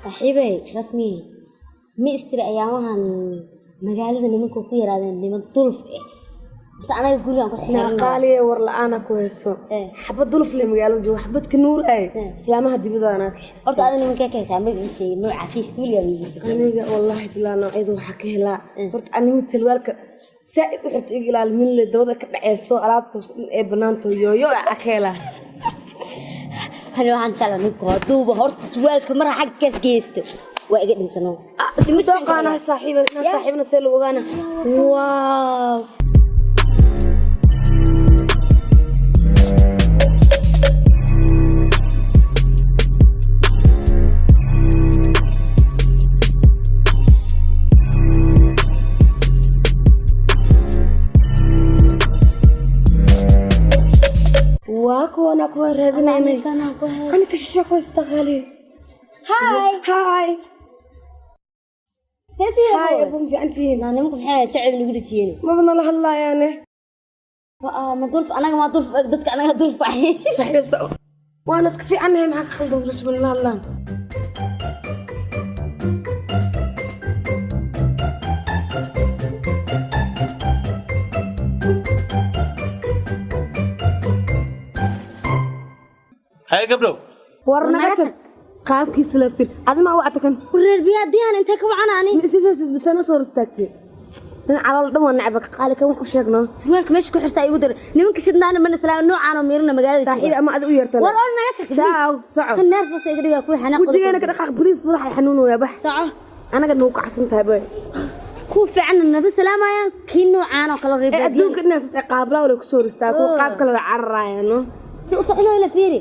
Saaxiibey rasmi ma istiri ayaamahan magaalada nimanka ku yaraadeen niman dulf eh, bas anaga gurigaan ku xirnaa. Qaaliye, war la-aana ku hayso. Xabad duluf le magaalada jooga, xabad ka nuur ay islaamaha dibada anaa ka xistay. Horta ada nimankee ka heshaa? Ma ii sheegin nooca kiis, weligaa ma ii sheegin. Aniga wallaahi bilaa noocyada waxaa ka helaa horta ani mid salwaalka saa'id u xirta, iga ilaali min le dabada ka dhaceyso, alaabta ee banaanto yooyo aa ka helaa. Ani waxaan jeclaa ninku hadduuba horta surwaalka mara xaggaas geysto, waa iga dhintano. Isku dooqaanahay saaxiiba, inaan saaxiibna see lagu ogaana? Wow. Waa kuwana kuwa raadinaynay. Ani ka shisha ku haysta, qaali. Hi. Hi. Seetii? Hi, abu, ma fiicantihiin? Naa, nimanku maxay jacayl nagu dhajiyeen? Maba nala hadlaayaane. Ma dulf anaga, ma dulf dadka anaga dulf ahay? Saaxiiba, waana iska fiicannahay. Maxaa ka khaldan wiilasha ma nala hadlaan? Haye gabdhow. War naga tag, qaabkiisa la fir. Adi maa wacta kan? Reer biyaa diyaan intee ka wacan ani? Ma isiisaysid bisana soo hor istaagtay nin calool dhan waa nacba. Qaali, kan wax u sheegno. Surwaalka meesha ku xirtaa igu dar. Nimanka shidnaana mana islaam noocaanoo miirana magaalada. Saaxiib, ama adi u yeerta. War ol naga tag. Ciao, soco. Kan neerfas iga dhigaa kuwa xanaaq. Wejigeena ka dhaqaaq bariis, madaxa xanuunaya, bax. Soco. Anaga nagu kacsan tahay boy. Kuwa fiicanna naba salaamayaan, kii noocaan oo kale reer ee baadiye. Adduunka dhinacaas ee qaablaa wala kusoo hor istaa kuwa qaab kale la cararaayano. Si u socdo ila fiiri.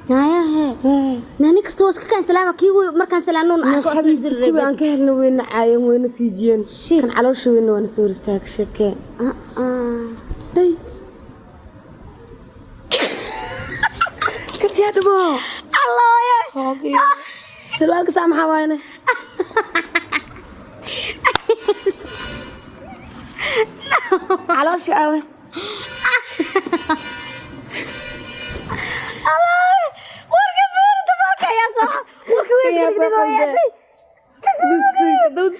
Naayahe, naa nin kasta waa iska kaan salaama, kii markaan salaanuun arko asna Xabiibti, reer kuwii aan ka helna weyna caayeen, weyna fiijiyeen. Shit. Kan caloosha weyna waana soo hor istaaga, sheekee. Day kafiyaadabo. Allooye. Hoogiyo salwaalka saa maxaa waayane? Caloosha aawe? Allooye, warka fiiri, dabaalka ayaa soo warka way iska Ayaa soo dhigdhigooyaa. qalday. Bisinka dawd.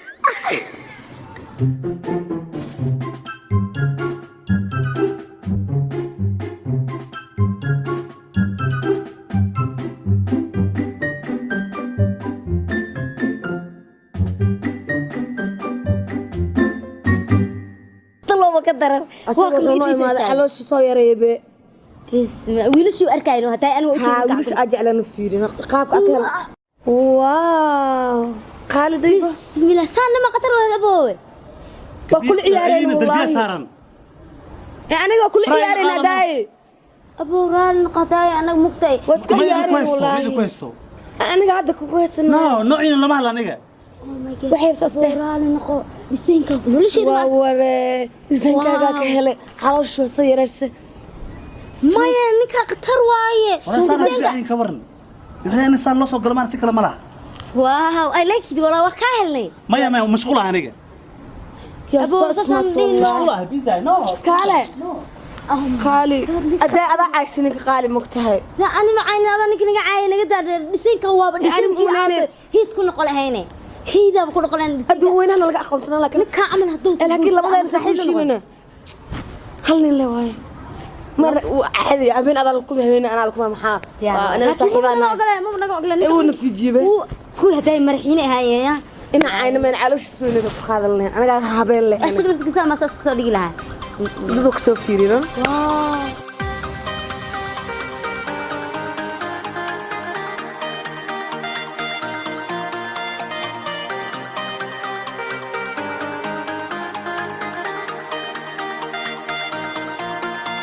Talooba ka daran waa Asagoo kan wuxuu noo intiisa imaaday istaagay. Caloosha soo yareeya be. Bismillah, wiilashii u arkayno hataa aniga u Haa. jeedin. Wiilasha aa jeclaan u fiirin qaabka aa ka hela. Wow, qaali dayba. Bismillah, saana ma qatar wada aboowe. Waa kula ciyaareen. Darbiya Wallaahi saaran. Ee aniga waa kula Raay ciyaareen. qaadano. Adaaye. Abow, raali noqotay, anaga mugtay. Waa iska Ma idinku ciyaareen. haysto, ma Wallaahi idinku haysto. Aniga hadda kugu haysanaa. No, noociina lama hadla aniga. Oh my God. Waxay saas dheh. Raali noqo, dhisaynka nolosheeda. Waa waree, disaankaagaa ka Wow. helay, caloosha waa soo yaraysa. Maya, ninka qatar waaye. Wala Dhisaynka. saan ka waran. Wixii in saan loo soo galo maan si kale ma laha. Wow, I like it. Walaa waa kaa helnay. Maya, maya, mashquul ah aniga. Yaa Abuu, soo saasaan smart. dhihin. Wallaahi. Mashquul ah, busy, no. Kaale qaali, adaa adaa caagsi ninka qaali mogtahay. La ani ma cayn, adaa ninka naga caaya, naga daada. Dhisaynka waaba dhisaynkii Ani aabe hiid ku noqon lahayne, hiidaaba ku noqon lahayn. Adduun weynaha laga aqoonsanaa, laakiin Ninkaa camal hadduu ee laakiin labadeen saaxiib shiinina hal nin le waaye mar caadi habeen adaa la kulmi, habeen anaa la kulma, maxaa waa anaga saaxiibaa naga ogolay, maba naga ogolay. Ee wuuna fiijiyebe. Kuwii hadday maraxiine ahaayeen ya. Ina cayna meen, caloosha suunida ku qaadan lahayn anagaa habeen leh. Isaga laftigiisa ma saas kasoo dhigi lahaa. Dadoo kasoo fiirino. Wow.